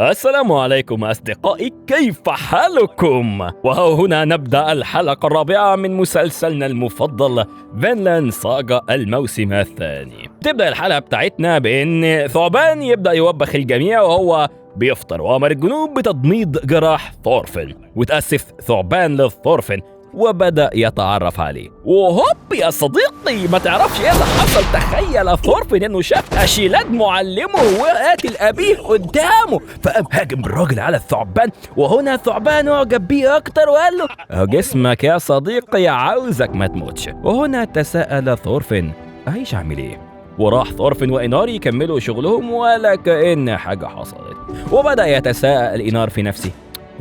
السلام عليكم أصدقائي، كيف حالكم؟ وها هنا نبدأ الحلقة الرابعة من مسلسلنا المفضل فينلاند ساجا الموسم الثاني. تبدأ الحلقة بتاعتنا بأن ثعبان يبدأ يوبخ الجميع وهو بيفطر، وأمر الجنوب بتضميد جراح ثورفن، وتأسف ثعبان للثورفن وبدأ يتعرف عليه. وهوب يا صديقي، ما تعرفش ايه اللي حصل. تخيل ثورفن انه شاف اشيلاد معلمه وقاتل ابيه قدامه، فقام هاجم الراجل على الثعبان، وهنا الثعبان اعجب بيه اكتر وقال له اهو جسمك يا صديقي عاوزك ما تموتش. وهنا تساءل ثورفن اعيش اعمل ايه؟ وراح ثورفن وإينار يكملوا شغلهم ولا كأن حاجة حصلت. وبدأ يتساءل إينار في نفسه،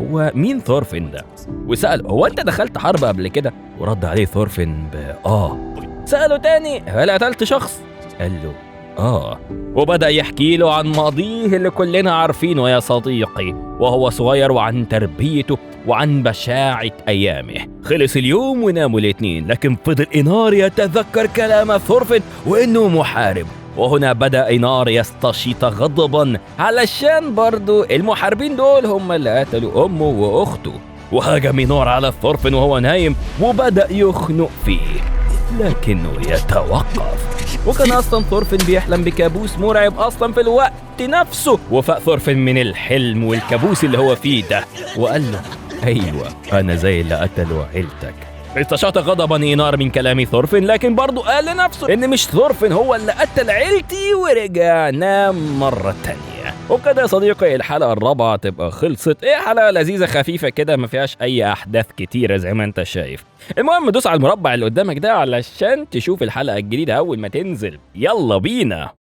هو مين ثورفن ده؟ وسأل هو أنت دخلت حرب قبل كده؟ ورد عليه ثورفن بآه. سأله تاني هل قتلت شخص؟ قال له آه. وبدأ يحكي له عن ماضيه اللي كلنا عارفينه يا صديقي وهو صغير، وعن تربيته وعن بشاعة أيامه. خلص اليوم وناموا الاتنين، لكن فضل إينار يتذكر كلام ثورفن وإنه محارب. وهنا بدأ إينار يستشيط غضبا علشان برضو المحاربين دول هم اللي قتلوا أمه وأخته. وهاجم إينار على ثورفن وهو نايم وبدأ يخنق فيه، لكنه يتوقف. وكان اصلا ثورفن بيحلم بكابوس مرعب اصلا في الوقت نفسه. وفاق ثورفن من الحلم والكابوس اللي هو فيه ده وقال له ايوه انا زي اللي قتلوا عيلتك. استشاط غضبا اينار من كلام ثورفن، لكن برضه قال لنفسه ان مش ثورفن هو اللي قتل عيلتي، ورجع نام مرة تانية. وبكده يا صديقي الحلقة الرابعة تبقى خلصت. ايه حلقة لذيذة خفيفة كده ما فيهاش اي احداث كتيرة زي ما انت شايف. المهم دوس على المربع اللي قدامك ده علشان تشوف الحلقة الجديدة اول ما تنزل. يلا بينا.